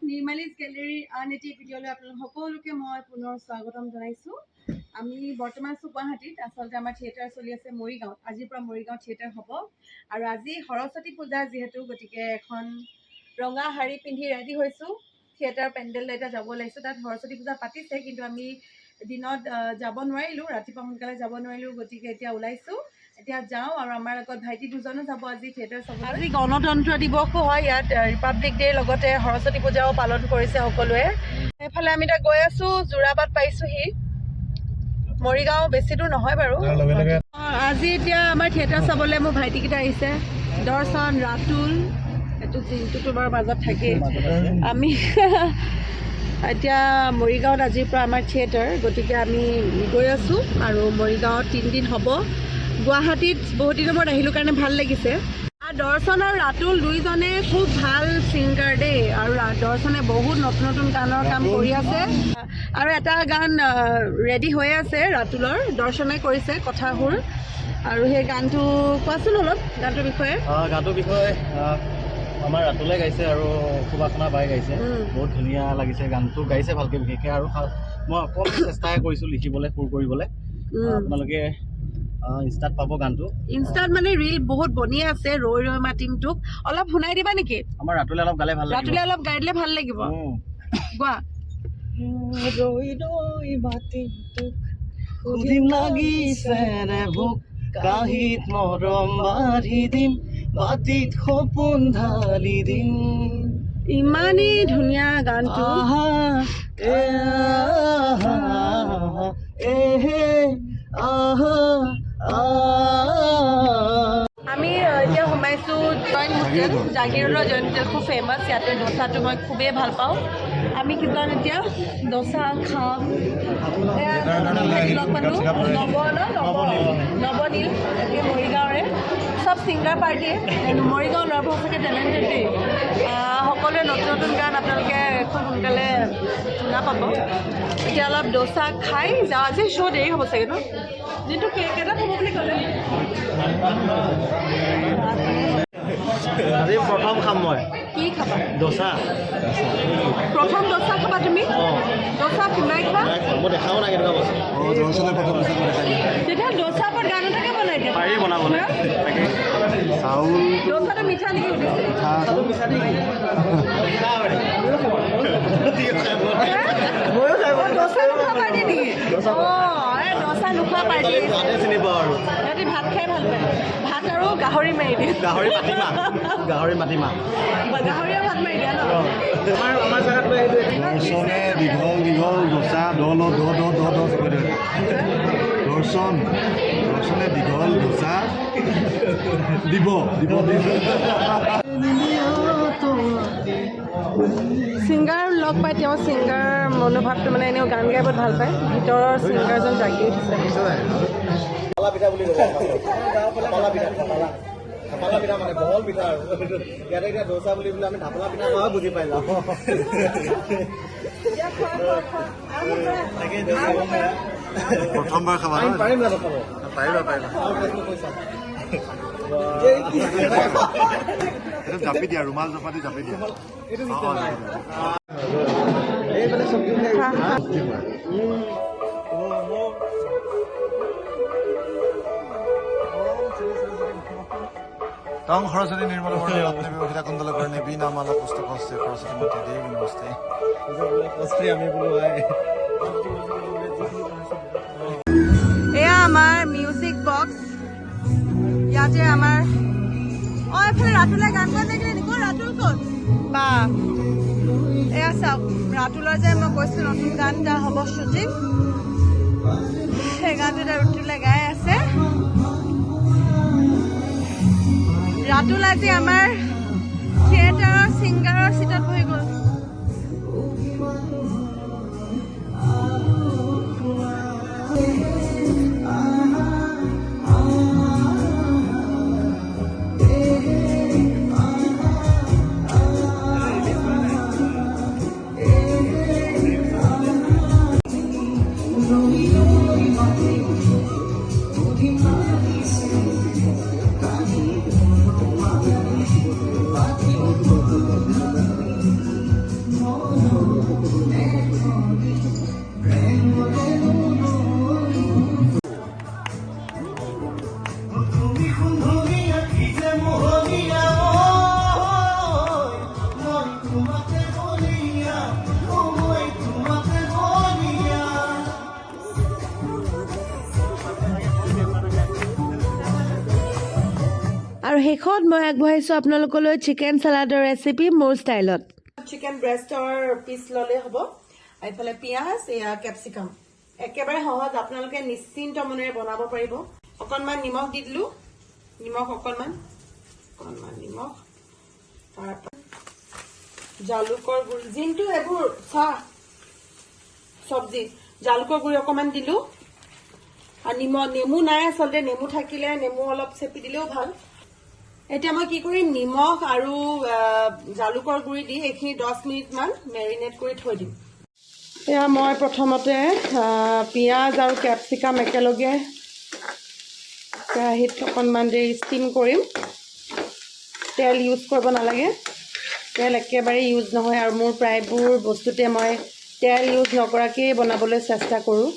নিৰ্মালিজ গেলেৰীৰ আন এটি ভিডিঅ'লৈ আপোনালোক সকলোকে মই পুনৰ স্বাগতম জনাইছোঁ। আমি বৰ্তমান আছোঁ গুৱাহাটীত। আচলতে আমাৰ থিয়েটাৰ চলি আছে মৰিগাঁৱত। আজিৰ পৰা মৰিগাঁও থিয়েটাৰ হ'ব আৰু আজি সৰস্বতী পূজা যিহেতু, গতিকে এখন ৰঙা শাৰী পিন্ধি ৰেডি হৈছোঁ। থিয়েটাৰ পেণ্ডেল এতিয়া যাব ওলাইছোঁ। তাত সৰস্বতী পূজা পাতিছে, কিন্তু আমি দিনত যাব নোৱাৰিলোঁ, ৰাতিপুৱা সোনকালে যাব নোৱাৰিলোঁ। গতিকে এতিয়া ওলাইছোঁ, এতিয়া যাওঁ আৰু আমাৰ লগত ভাইটি দুজনো যাব আজি থিয়েটাৰ চাব। আজি গণতন্ত্ৰ দিৱসো হয় ইয়াত, ৰিপাব্লিক ডে'ৰ লগতে সৰস্বতী পূজাও পালন কৰিছে সকলোৱে। এইফালে আমি এতিয়া গৈ আছোঁ, যোৰাবাট পাইছোঁহি। মৰিগাঁও বেছি দূৰ নহয় বাৰু। তাৰ লগে লগে আজি এতিয়া আমাৰ থিয়েটাৰ চাবলৈ মোৰ ভাইটিকেইটা আহিছে, দৰ্শন, ৰাতুল। এইটো জিনটো তোমাৰ মাজত থাকেই। আমি এতিয়া মৰিগাঁৱত আজিৰ পৰা আমাৰ থিয়েটাৰ, গতিকে আমি গৈ আছোঁ আৰু মৰিগাঁৱত 3 দিন হ'ব। গুৱাহাটীত বহুত দিনৰ মূৰত আহিলোঁ কাৰণে ভাল লাগিছে। আৰু দৰ্শন আৰু ৰাতুল দুইজনে খুব ভাল ছিংগাৰ দেই। আৰু দৰ্শনে বহুত নতুন নতুন গানৰ কাম কৰি আছে আৰু এটা গান ৰেডি হৈ আছে ৰাতুলৰ, দৰ্শনে কৰিছে কথা সুৰ। আৰু সেই গানটো কোৱাচোন অলপ গানটোৰ বিষয়ে। গানটোৰ বিষয়ে আমাৰ ৰাতুলে গাইছে আৰু সুবাসনা বাই গাইছে। বহুত ধুনীয়া লাগিছে, গানটো গাইছে ভালকৈ বিশেষকৈ। আৰু মই অকণমান চেষ্টাহে কৰিছোঁ লিখিবলৈ, সুৰ কৰিবলৈ। আপোনালোকে ইনষ্টাত পাব গানটো। ইনষ্টাত মানে ৰিল বহুত বনি আছে। ৰৈ ৰৈ মাতিম তোক অলপ শুনাই দিবা নেকি? আমাৰ ৰাতুলে অলপ গালে ভাল লাগিব। ৰাতুলে অলপ গাই দিলে ভাল লাগিব। গোৱা। ৰৈ ৰৈ মাতিম তোক, সুধিম লাগিছে নে ভোক, কাঁহীত মৰম বাঢ়ি দিম, বাতিত সপোন ঢালি দিম। ইমানেই ধুনীয়া গানটো। আহা এ আহা এ হে আহা আহা। আমি এতিয়া সোমাইছোঁ জইন হোটেল, জাগিৰোডৰ জইন হোটেল খুব ফেমাছ। ইয়াতে দোচাটো মই খুবেই ভাল পাওঁ। আমি কেইজন এতিয়া দোচা খাম। এয়া ভাইটি লগ পালোঁ, নৱ ন নৱ নৱনীল, একে মৰিগাঁৱৰে চব ছিংগাৰ পাৰ্টি। মৰিগাঁও ল'ৰাবোৰ সঁচাকৈ টেলেণ্টেড দেই। সকলোৱে নতুন নতুন গান আপোনালোকে খুব সোনকালে শুনা পাব। এতিয়া অলপ দোচা খাই যাওঁ। আজি শ্ব' দেৰি হ'ব চাগে ন? দিনটো কেইটাত হ'ব বুলি ক'লে? আজি প্ৰথম খাম মই। কি খাবা? দোচা। প্ৰথম দোচা খাবা তুমি? অঁ। দোচা নাই খোৱা? মই দেখাও নাই কেনেকুৱা বস্তু। অঁ, দৰ্শনে প্ৰথম দোচা দেখাই দিয়া। তেতিয়া দোচা ওপৰত গান এটাকে বনাই দিয়া। পাৰি বনাবলৈ তাকে। চাউল। দোচাটো মিঠা নেকি সুধিছে। মিঠা। ময়ো খাই। অ, দোচা নোখোৱা পাৰ্টি নেকি? অঁ, এই দোচা নোখোৱা পাৰ্টি। ভাতে চিনি পাওঁ আৰু। সিহঁতি ভাত খাই ভাল পায়, ভাত আৰু গাহৰি মাৰি দিয়ে। গাহৰি মাটিমাহ, গাহৰি মাটিমাহ। গাহৰিয়ে ভাত মাৰি দিয়া ন? আমাৰ জেগাত লৈ আহিলোঁ। দৰ্শনে দীঘল দীঘল দোচা দ ল দ দ দ দ কৈ দিয়ে। দৰ্শনে দীঘল দোচা দিব দিব দিব। ছিংগাৰ লগ পাই তেওঁ ছিংগাৰ মনোভাৱটো মানে এনেও গান গাই বহুত ভাল পায়। ভিতৰৰ ছিংগাৰজন জাগি উঠিছে। পালা পিঠা বুলি ক'ব, পালা পিঠা, পালা ঢাপালা পিঠা মানে বহল পিঠা। আৰু ইয়াতে এতিয়া দোচা বুলি বোলে আমি ঢাপলা পিঠা খোৱা বুজি পাই যাওঁ। তাকে। প্ৰথমবাৰ খাবা ন? পাৰিম জানো খাব? পাৰিবা, পাৰিবা। আৰু খাইছিলো, কৈছা। এইটো জাপি দিয়া, ৰুমাল জপা দি জাপি দিয়া। এইটো অঁ, চিষ্টেম অঁ, নাই। জাপি দিয়া। এইফালে চব্জি উঠাই। খা, খা। তং সৰস্বতী নিৰ্মল বৰ্ণে ৰত্নে বিভূষিতা কুণ্ডল কৰ্ণে বীণামালা পুস্তক হস্তে সৰস্বতী মূৰ্তি দেৱী নমস্তে। আমি বোলো আই। এয়া আমাৰ মিউজিক বক্স। ইয়াতে আমাৰ এইফালে ৰাতুলে গান গোৱা যায় নেকি? ৰাতুল ক'ত বা? এয়া চাওক, ৰাতুলৰ যে মই কৈছিলোঁ নতুন গান এটা হ'ব শ্বুটিং, সেই গানটো এতিয়া ৰাতুলে গাই আছে। ৰাতুল আজি আমাৰ থিয়েটাৰৰ ছিংগাৰৰ চিটত বহি গ'ল। তোমাতে বলিয়া, ও মই তোমাতে বলিয়া। আৰু শেষত মই আগবঢ়াইছোঁ আপোনালোকলৈ চিকেন চালাডৰ ৰেচিপি মোৰ ষ্টাইলত। চিকেন ব্ৰেষ্টৰ পিচ ল'লে হ'ব। এইফালে পিঁয়াজ, এয়া কেপচিকাম। একেবাৰে সহজ, আপোনালোকে নিশ্চিন্ত মনেৰে বনাব পাৰিব। অকণমান নিমখ দি দিলোঁ, নিমখ অকণমান, অকণমান নিমখ। তাৰপৰা জালুকৰ গুড়ি, যোনটো এইবোৰ চাহ চব্জি, জালুকৰ গুড়ি অকণমান দিলোঁ। আৰু নিমখ, নেমু নাই আচলতে, নেমু থাকিলে নেমু অলপ চেপি দিলেও ভাল। এতিয়া মই কি কৰিম, নিমখ আৰু জালুকৰ গুড়ি দি এইখিনি 10 মিনিটমান মেৰিনেট কৰি থৈ দিম। এয়া মই প্ৰথমতে পিঁয়াজ আৰু কেপচিকাম একেলগে কেৰাহীত অকণমান দেৰি ষ্টিম কৰিম। তেল ইউজ কৰিব নালাগে, তেল একেবাৰে ইউজ নহয়। আৰু মোৰ প্ৰায়বোৰ বস্তুতে মই তেল ইউজ নকৰাকৈয়ে বনাবলৈ চেষ্টা কৰোঁ।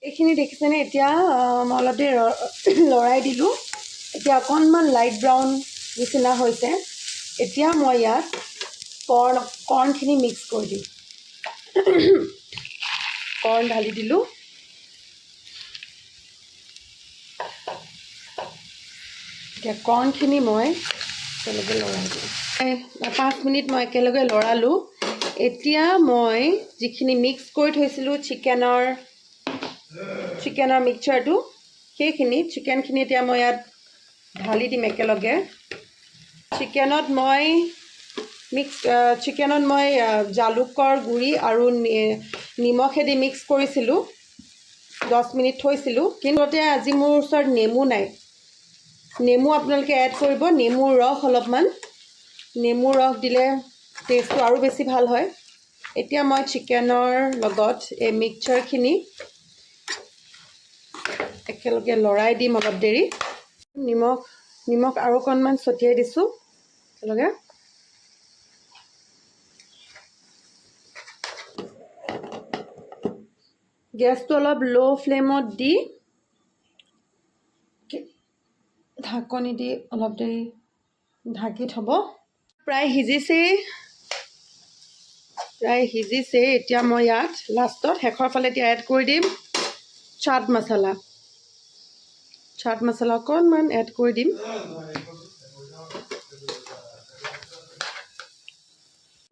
এইখিনি দেখিছেনে? এতিয়া মই অলপ দেৰি লৰাই দিলোঁ। এতিয়া অকণমান লাইট ব্ৰাউন নিচিনা হৈছে। এতিয়া মই ইয়াত কৰ্ণখিনি মিক্স কৰি দিম। কৰ্ণ ঢালি দিলোঁ। এতিয়া কৰ্ণখিনি মই একেলগে লৰাই দিম। 5 মিনিট মই একেলগে লৰালোঁ। এতিয়া মই যিখিনি মিক্স কৰি থৈছিলোঁ চিকেনৰ মিক্সাৰটো, সেইখিনি চিকেনখিনি এতিয়া মই ইয়াত ঢালি দিম একেলগে। চিকেনত মই জালুকৰ গুড়ি আৰু নিমখেদি মিক্স কৰিছিলোঁ, 10 মিনিট থৈছিলোঁ। কিন্তু এতিয়া আজি মোৰ ওচৰত নেমু নাই। নেমু আপোনালোকে এড কৰিব, নেমুৰ ৰস অলপমান। নেমুৰ ৰস দিলে টেষ্টটো আৰু বেছি ভাল হয়। এতিয়া মই চিকেনৰ লগত এই মিক্সাৰখিনি একেলগে লৰাই দিম অলপ দেৰি। নিমখ আৰু অকণমান ছটিয়াই দিছোঁ একেলগে। গেছটো অলপ ল' ফ্লেমত দি ঢাকনি দি অলপ দেৰি ঢাকি থ'ব। প্ৰায় সিজিছেই, প্ৰায় সিজিছেই। এতিয়া মই ইয়াত লাষ্টত শেষৰ ফালে এতিয়া এড কৰি দিম চাট মছলা। চাট মছলা অকণমান এড কৰি দিম।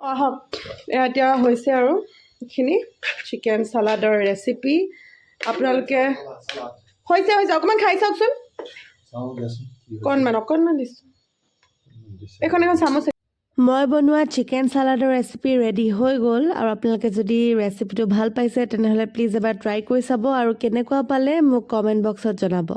আহক, এয়া এতিয়া হৈছে আৰু এইখিনি চিকেন চালাডৰ ৰেচিপি। আপোনালোকে হৈছে হৈছে, অকণমান খাই চাওকচোন। চাওঁ দিয়াচোন কি হৈছে। অকণমান অকণমান দিছোঁ। এইখন এখন চামুচ। মই বনোৱা চিকেন চালাডৰ ৰেচিপি ৰেডি হৈ গ'ল। আৰু আপোনালোকে যদি ৰেচিপিটো ভাল পাইছে, তেনেহ'লে প্লিজ এবাৰ ট্ৰাই কৰি চাব আৰু কেনেকুৱা পালে মোক কমেণ্ট বক্সত জনাব।